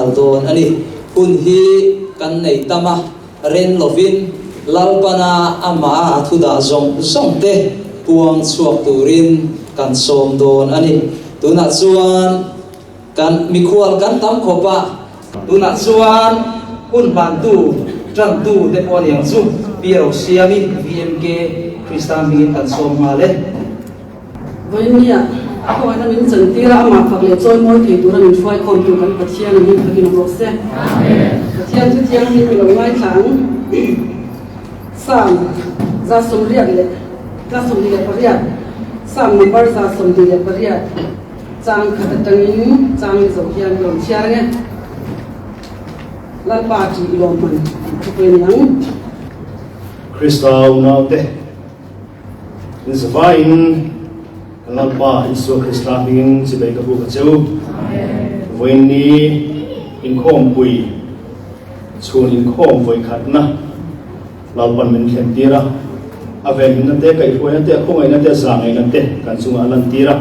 nghal dawn a ni. Hun hi kan nei tam a, ren lovin Lalpana amah a thu dah zawng zawng te puang chhuak turin kan sawm dawn a ni. Tunah chuan kan mikhual kan tam khawp a. Tunah chuan hun hlantu, tantu te pawh a niang chu Pi Rosiami, VMK, Krista hmingin kan sawm nghal e. Vawinia a khawngaihna min chantir a, amah fak leh chawi mawi thei tura min hruaikhawmtu kan Pathian a min fakin awm rawh se. Pathian chu thianghlim i lo ngaithla ang. Psalm 128, Psalm number 128, chang khat atangin chang ni zo hian ka rawn chhiar ang e. Lalpa tih i lawm hman tih thupui a ni ang. Krista unaute. Inzavaiin kan Lalpa Isua Krista hmingin chibai ka buk a che u. Vawiin ni inkhawmpui chhun inkhawm vawikhatna Lalpan min thlen tir a, a venhimna te, kaihhruaina te, a khawngaihna te, a zahngaihna te kan chungah a lantir a,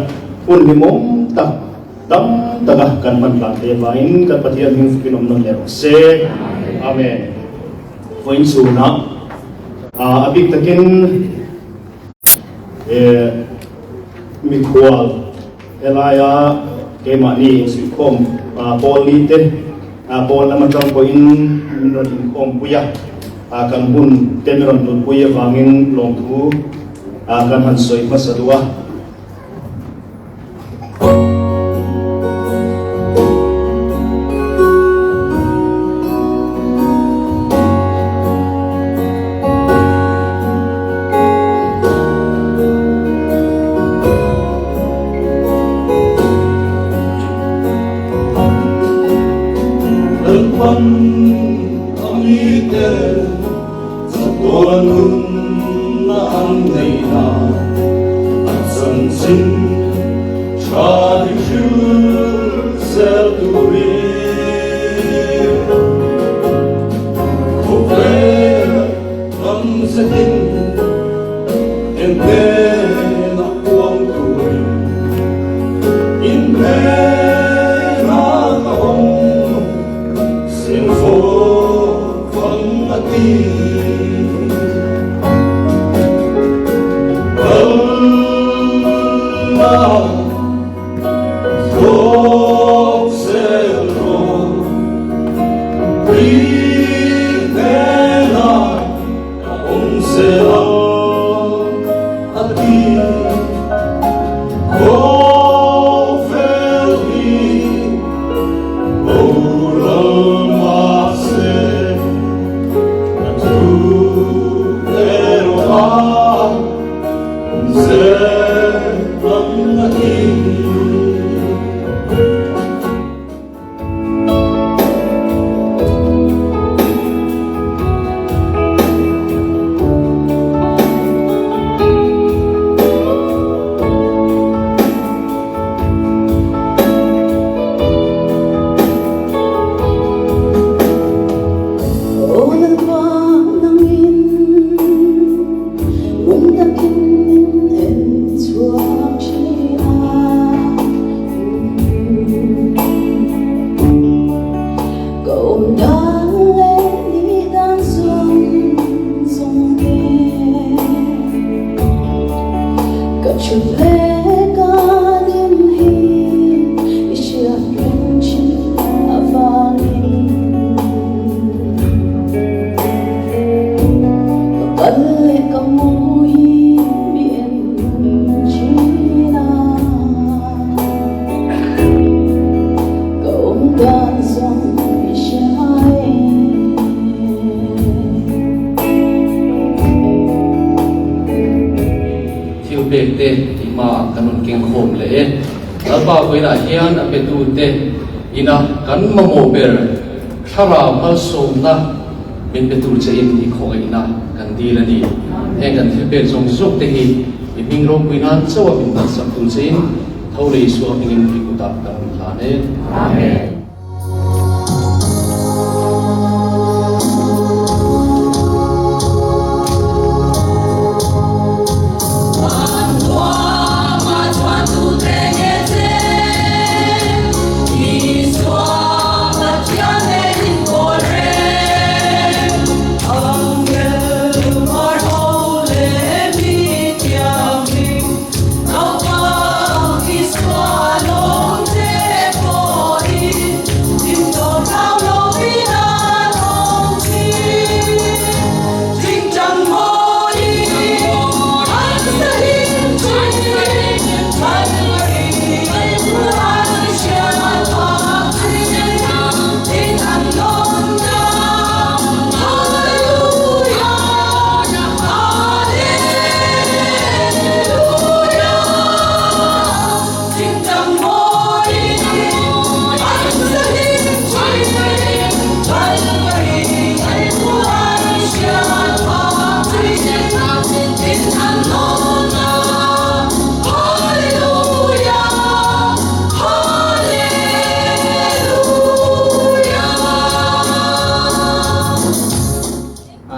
hun hlimawm tak dam taka kan hman hlan thei avangin kan Pathian hming fukin awm nawn leh rawh se. Amen. Vawiin chhunah a bik takin mikhual helaia keimahni insuihkhawm pawl ni te pawl lam atang pawhin min rawn inkhawmpui a, kan hun te min rawn tulpui avangin lawmthu kan han sawi hmasa duh a. Thil pek te i hmaah kan rawn keng khawm leh e. Lalpa vawiinah hian a petute ina kan mamawh ber thlarau malsawmna min pe tur che in i khawngaihna kan dil a ni. Heng kan thil pek zawng zawk te hi i hming ropui nan chauh a min hmansak tur che in tho leh Isua hmingin i kutah kan rawn hlan e. Amen.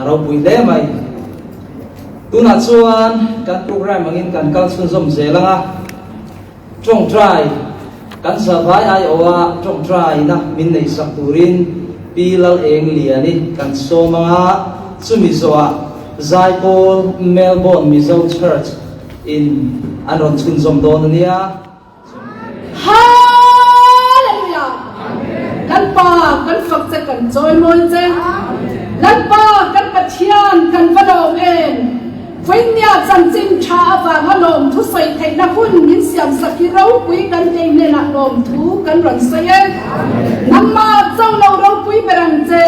ropui hle mai. Tunah chuan kan program angin kan kal chhunzawm zel ang a, tawngtai kan zavai aiawha tawngtaina min neihsak turin Pi Lal Eng Liani kan sawm ang a, chumi zawhah Zaipawl Melbourne Mizo Church in an rawn chhunzawm dawn a nia. Hallelujah! Lalpa kan fak che kan chawimawi che. Lalpa kan Pathian kan va lawm em! Vawinia chanchin tha avanga lawmthu sawi theihna hun min siamsak hi ropui kan tei hnenah lawmthu kan rawn sawi e. Nangmah cho lo ropui ber ang che.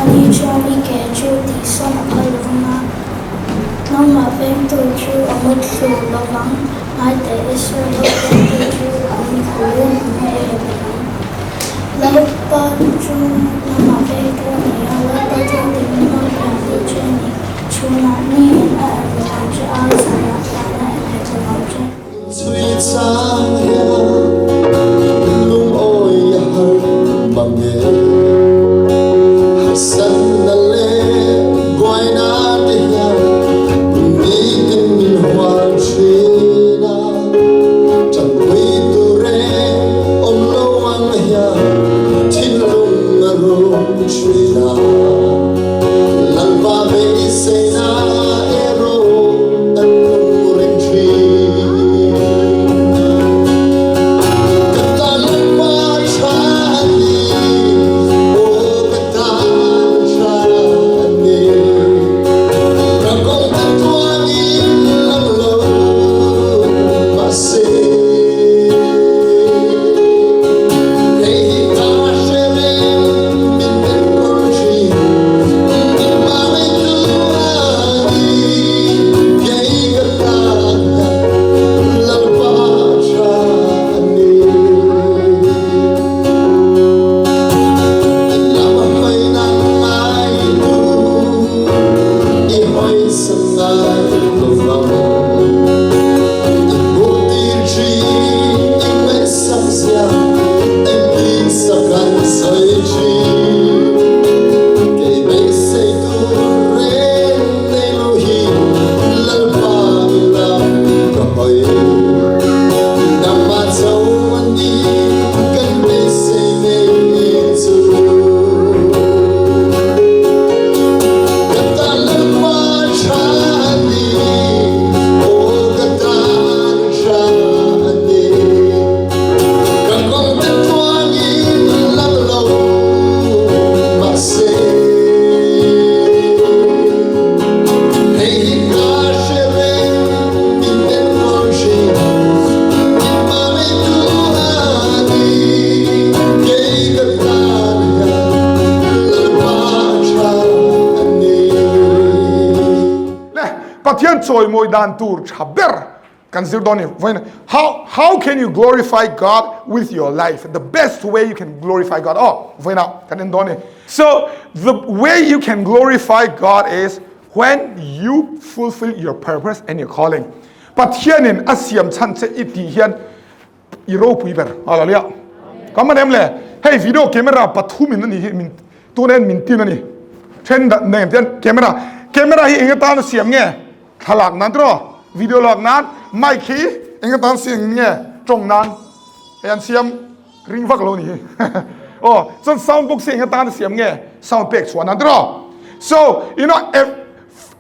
Ani chuan i ke chu tihsawn a phal lovang a, nangmah vengtu chu a mutthlu lovang, ngaiteh Israel ho vengtu chu an mikhulin an hmu ei lo lovang. Lalpa chu nangmah vengtu a ni a, Lalpa chuan dinhmun thianghlim che a ni. Chhunah ni in a en lovang che a, zanah tan a en hek lovang che. Chui chang hian lungawi a har mang e. Harsatna leh buaina te hian nitin min hual thin a, tanpui tur reng awm lo ang hian thinlung a rum thin a. Lalpa beiseina erawh an nung reng thin. Ka tan Lalpa tha a ni, aw ka tan tha a ni. Ka kawng te tuanin lang lo mahse. Kei hi ka hre reng min enkawl thin, min hmangaih tu a Pathian chawimawi dan tur tha ber kan zir dawn ni. Vawiin how how can you glorify God with your life? The best way you can glorify God. Oh, vawiin ah kan en dawn ni. So the way you can glorify God is when you fulfill your purpose and your calling. Pathianin a siam chhan che i tih hian i ropui ber. Hallelujah. Ka man em le? Hei video camera pathum in ani hi min tunen min tin ani. Then nen ten camera camera hi eng atan a siam nge? Thlalak nan tiraw? Video lak nan mic hi eng atan siam nge? Tawng nan. Hei an siam ring vak lo ni hi. Oh, chuan sound box hi eng atan a siam nge? Sound pek chhuah nan tiraw? So, you know, if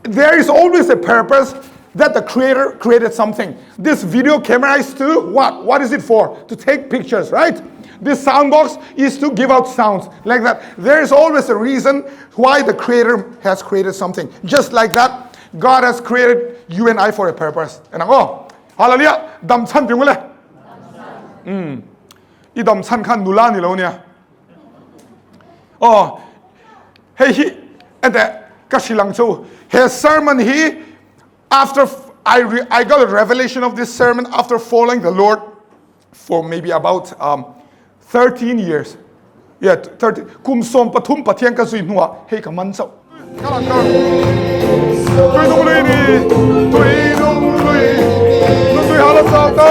there is always a purpose that the creator created something. This video camera is to what? What is it for? To take pictures, right? This sound box is to give out sounds like that. There is always a reason why the creator has created something. Just like that, God has created you and I for a purpose. And oh, hallelujah. Dam chan piung le. I dam chan khan nula ni lo nia. Oh, hei hi ente ka hrilang chu he sermon hi after I, re, I got a revelation of this sermon after following the Lord for maybe about um, 13 years. Yeah, 30. Kum som pathum pathian ka zui hnuah hei ka man chauh. Tui nung lui ni, tui nung lui, nung tui hala chau ta.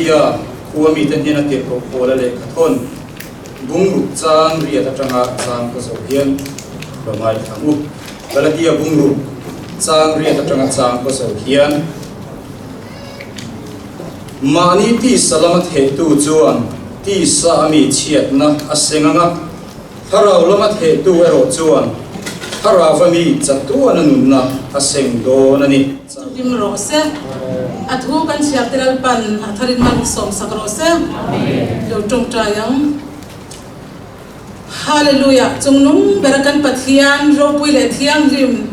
Galatia khua mite hnena tirhkoh Paula lehkhathawn bungruk chang riat atanga chang ka zoh hian lo ngaithla ang u. Galatia bungruk chang riat atanga chang ka zoh hian Mahni tisa lama thehtu chuan tisa a mi chhiatna a seng ang a, thlarau lama thehtu erawh chuan thlarau a mi chatuana nunna a seng dawn a ni. Chuvim rawh se. A thu kan chhiar te Lalpan a tharin malsawm sak rawh se. Lo tawngtai ang. Hallelujah! Chungnung bera kan Pathian ropui leh thianghlim,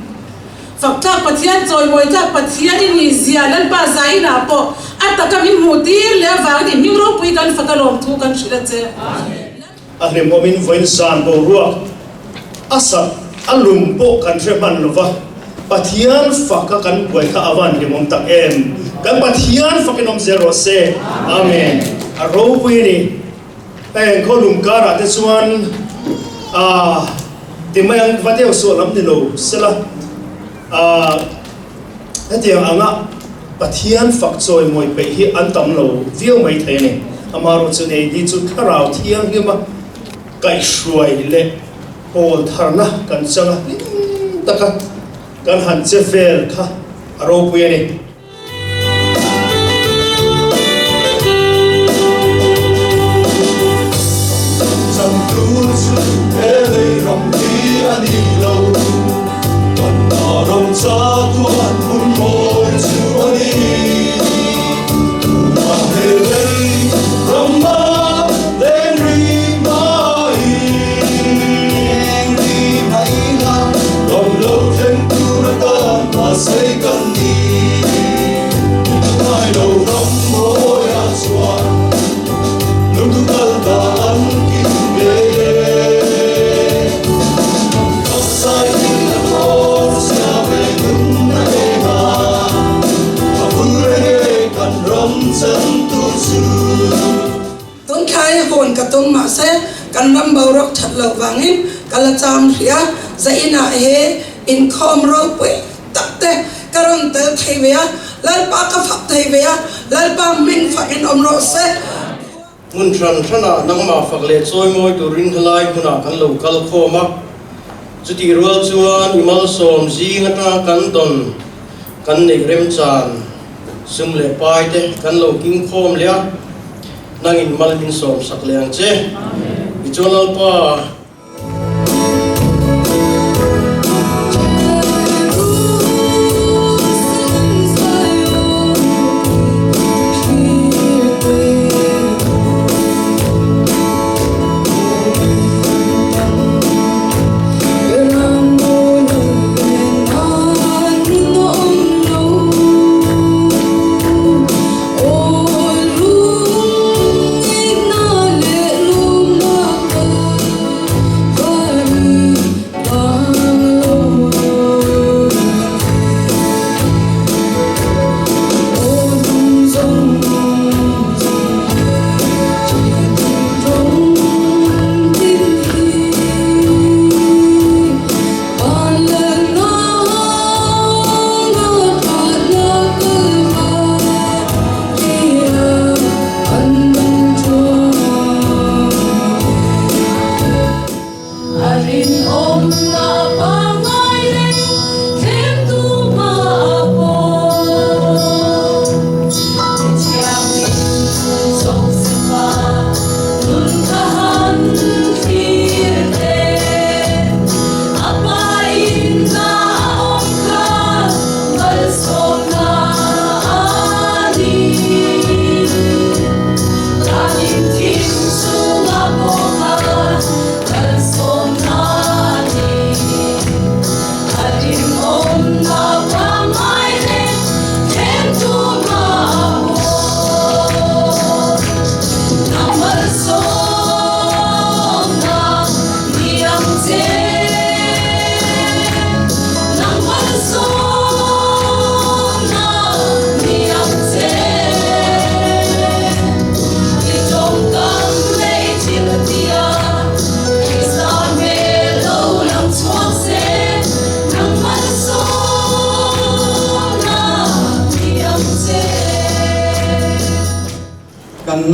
fak tlak Pathian, chawimawi tlak Pathian i nih zia Lalpa zainah pawh a taka min hmuh tir leh avangin i hming ropui kan fak a lawmthu kan hrilh a che. A hlimawmin vawiin zan boruak a sat a lum pawh kan hre hman lo va, Pathian faka kan buai kha a van hlimawm tak em! Kan Pathian fakin awm zel rawh se. Amen. A ropui a ni. Heng khaw lum karah te chuan aah ti mai ang va deuh suah lam ni lo sela aah hetiang anga Pathian fak chawimawi peih hi an tam lo viau mai thei a ni. Amaherawhchu nei ni chu thlarau thianghlima kaihhruai leh pawl tharna kan changa hlim taka kan han che vel kha a ropui a ni. Tun thlai hawn ka tum mahse kan ram boruak that loh vangin ka la cham hrih a, zainah he inkhawm ropui tak te ka rawn tel thei ve a, Lalpa ka fak thei ve a, Lalpa hming fakin awm rawh se. Hmun hran hranah nangmah fak leh chawimawi turin helai hmunah kan lo kal khawm a, chutih rual chuan i malsawm zing atanga kan dawn kan neih remchan sum leh pai te kan lo king khawm leh a, nangin mal min sawm sak leh ang che. Tichuan Lalpa.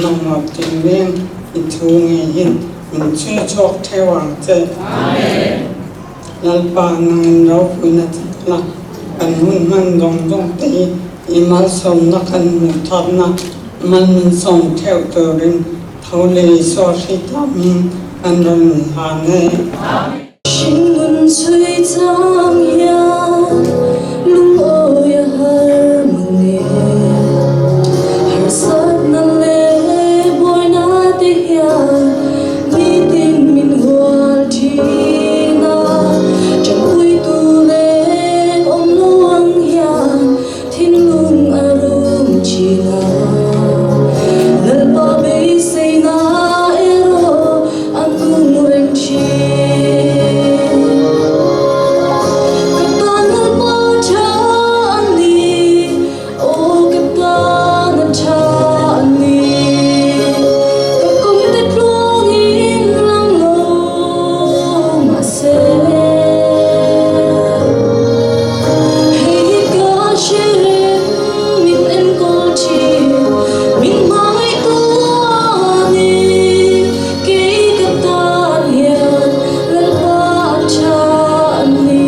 mamawh tinreng i thu ngeiin min chhui chhuak theuh ang che. Lalpa nangin ropuina chakna kan hun hman zawng zawng te hi i malsawmna kan hmuh tharna mal min sawm theuh turin tho leh Isua Hrita hming kan rawn inhlan e. Hringnun chhui chang hian lungawi a har mang e. Harsatna leh buaina te hian nitin min hual thin a. Tanpuitu leh awm lo ang hian thinlung a rum thin a. Lalpa beiseina erawh a nung reng thin. Ka tan Lalpa tha a ni, aw ka tan a tha a ni. Ka kawngte tluangin lang lo mahse, hei hi ka hre reng min enkawl thin, min hmangaihtu a ni. Kei ka tan hian Lalpa a tha a ni.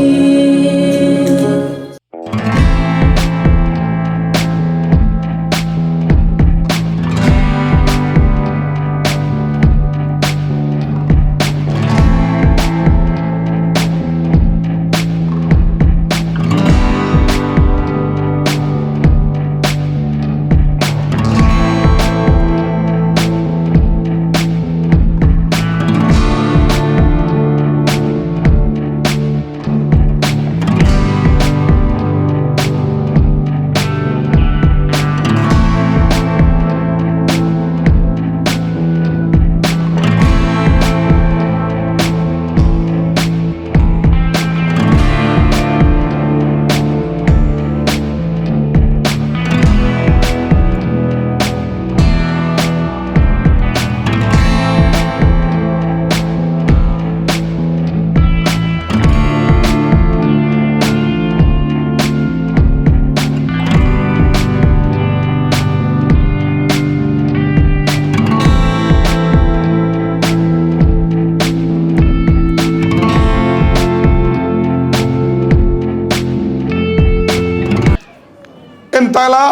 Entala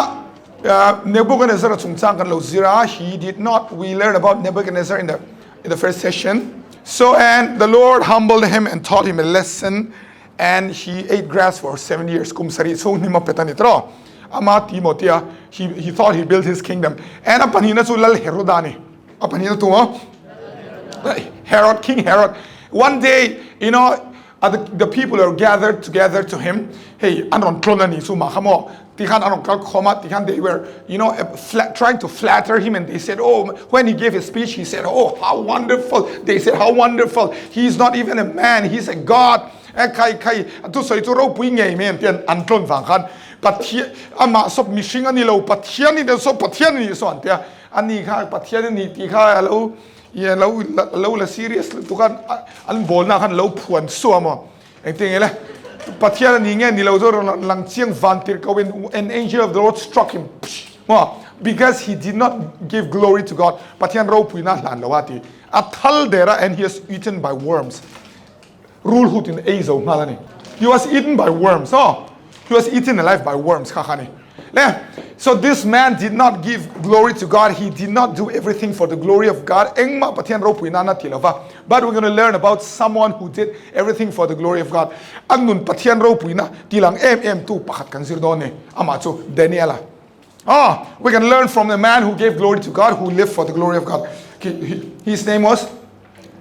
Nebuchadnezzar chungchang kan lo zir a, he did not, we learn about Nebuchadnezzar in the in the first session. So and the Lord humbled him and taught him a lesson and he ate grass for 7 years kum sari chung ni ma petani tro ama Timothea he he thought he built his kingdom and apanina chu lal Herodani apanina tu Herod King Herod one day you know the, the people are gathered together to him hey an ron tlon ani chu ma khamo tikhan an ron kal khoma tikhan they were you know flat, trying to flatter him and they said oh when he gave his speech he said oh how wonderful they said how wonderful he's not even a man he's a god kai kai tu soi chu ro pui ngei men tian an tlon wang khan pathian ama sop mihring ani lo pathian ni so pathian ni so an tia ani kha pathian ni ti kha lo ye lo lo la serious tu khan an bol na khan lo phuan suam engtin nge le Pathian ani nge ni lo zo lang chiang van tir ko in an angel of the Lord struck him mo because he did not give glory to God Pathian ro pui na hlan lo ati a thal dera and he is eaten by worms rul hut in ei zo ngal ani he was eaten by worms oh he was eaten alive by worms kha khani le so this man did not give glory to God he did not do everything for the glory of God engma Pathian ro pui na na ti lova but we're going to learn about someone who did everything for the glory of God an nun Pathian ropui na tilang em em tu pakhat kan zir dawn ni amah chu Daniela ah we can learn from the man who gave glory to God who lived for the glory of God his name was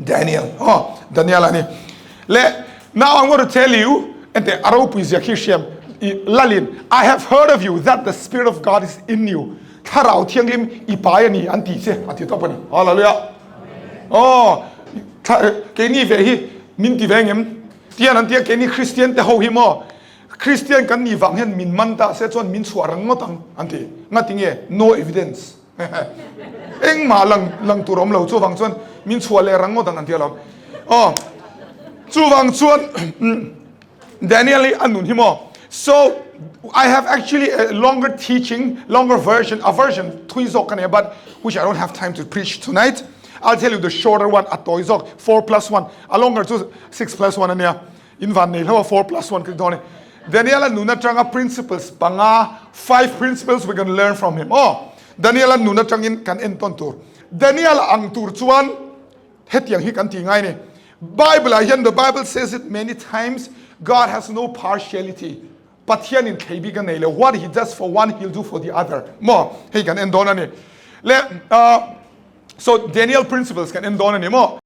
Daniel oh Daniel ani le now I'm going to tell you and the aropui zia khi hriam lalin I have heard of you that the spirit of God is in you thlarau thianghlim i pai ani an ti che ati top ani hallelujah Aw, keini ve hi min ti ve ngem? Tian an tia keini Kristian te ho hi maw? Kristian kan nih vang hian min man ta se chuan min chhuah rang ngawt ang an ti. Ngati nge? No evidence. Engmah lang lang tur awm lo chuvang chuan min chhuah leh rang ngawt ang an ti alawm. Aw, chuvang chuan Daniel hi a nun hi maw? So I have actually a longer teaching, longer version, a version thui zawk ka nei but which I don't have time to preach tonight. I'll tell you the shorter one, a tawi zawk, 4 plus 1. A longer chu 6 plus 1 ania. In van nei hlo a 4 plus 1 ka ti dawn e. Daniela nun atanga principles panga, five principles we can learn from him. Aw, Daniela nun atangin kan entawn tur. Daniela ang tur chuan hetiang hi kan ti ngai ni. Bible ah hian the Bible says it many times, God has no partiality. Pathian in thlei bik a nei lo, what he does for one he'll do for the other. Maw, hei kan en dawn a ni. Le, uh, so Daniel principles kan en dawn a ni maw?